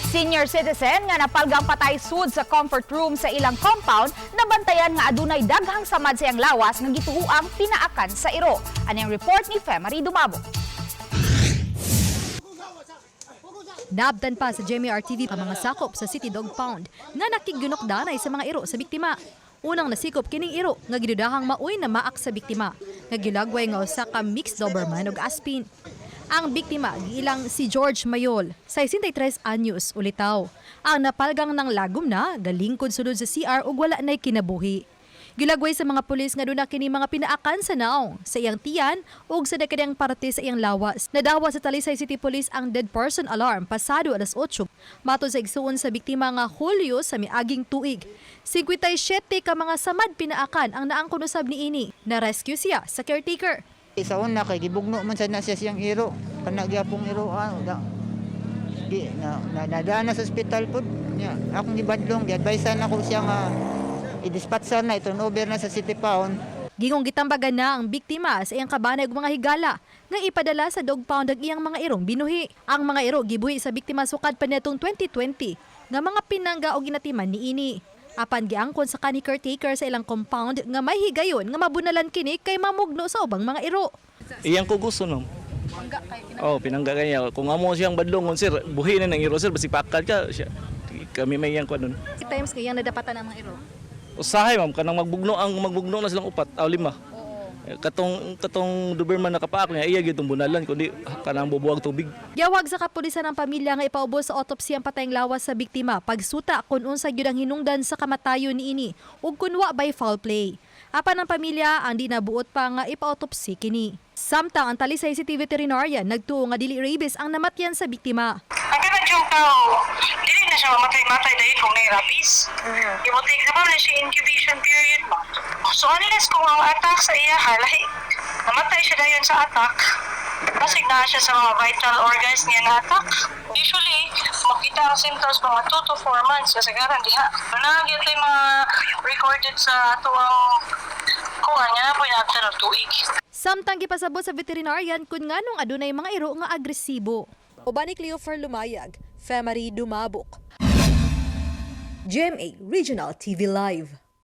Senior citizen nga napalgang patay sud sa comfort room sa ilang compound, nabantayan nga adunay daghang samad sa iyang lawas nga gituoang pinaakan sa iro. Ani ang report ni Femary Dumabo. Nabtan pa sa GMA RTV ang mga sakop sa City Dog Pound nga nakigyunok danay sa mga iro sa biktima. Unang nasikop kining iro nga gidudahang maoy namaak sa biktima nga gilagway nga usa ka mixed Doberman ug Aspin. Ang biktima giilang si George Mayol, 63 anyos, ulitaw. Ang napalgang ng lagom na galingkod sulod sa CR ug wala nay kinabuhi. Gilagway sa mga pulis nga duna kini mga pinaakan sa naong, sa iyang tiyan ug sa dakadang parte sa iyang lawas. Nadawa sa Talisay City Police ang dead person alarm pasado alas 8. Matod sa igsuon sa biktima nga Hulyo sa miaging tuig. 57 ka mga samad pinaakan ang naangkon usab niini. Na-rescue siya sa caretaker. Sa una kay gibugno man sad na siya siyang iro. Kana gyapong iro ah, da. Di na, na nadana sa ospital pud. Nya, akong gibadlong, gi-advisean ako siya nga i-dispatch na i-turn over na sa City Pound. Gingong gitambagan na ang biktima sa iyang kabanay ug mga higala nga ipadala sa dog pound ang iyang mga irong binuhi. Ang mga iro gibuhi sa biktima sukad pa niadtong 2020 nga mga pinangga o ginatiman niini. Apan giangkon sa kanhi caretaker sa ilang compound nga may higayon nga mabunalan kini kay mamugno sa ubang mga iro. Iyang ko gusto no. Oh, pinangga kanya. Kung amo siyang badlongon, sir, buhi na ng iro, sir, basig pakad ka siya. Kami may iyang kuan nun. Times nga iyang nadapatan ang mga iro. Usahay, ma'am, kanang magbugno ang magbugno na silang upat o lima. Eh, katong katong Doberman nakapaak niya, iya gyud tong bunalan kundi kanang bubuwag tubig. Giawhag sa kapulisan ang pamilya nga ipaubos sa autopsy ang patayng lawas sa biktima pagsuta kung unsa gyud ang hinungdan sa kamatayon niini ug kun wa by foul play. Apan ang pamilya ang di nabuot pa nga ipa-autopsy kini. Samtang ang Talisay City Veterinarian nagtuo nga dili rabies ang namatyan sa biktima. Ang kanang yung tao, dili na siya mamatay-matay dahil kung may rabies. Imo-take na ba na siya incubation period mo. So unless kung ang attack sa iya, lahi, namatay siya dayon sa attack, basig na siya sa mga vital organs niya na attack. Usually, makita ang symptoms mga 2 to 4 months kasi garan diha. Naa gyud mga recorded sa atuang kuha niya po after ng tuig. Samtang gipasabot sa veterinarian kung nganong adunay mga iro nga agresibo. Uban ni Cleofer Lumayag, Femary Dumabok. GMA Regional TV Live.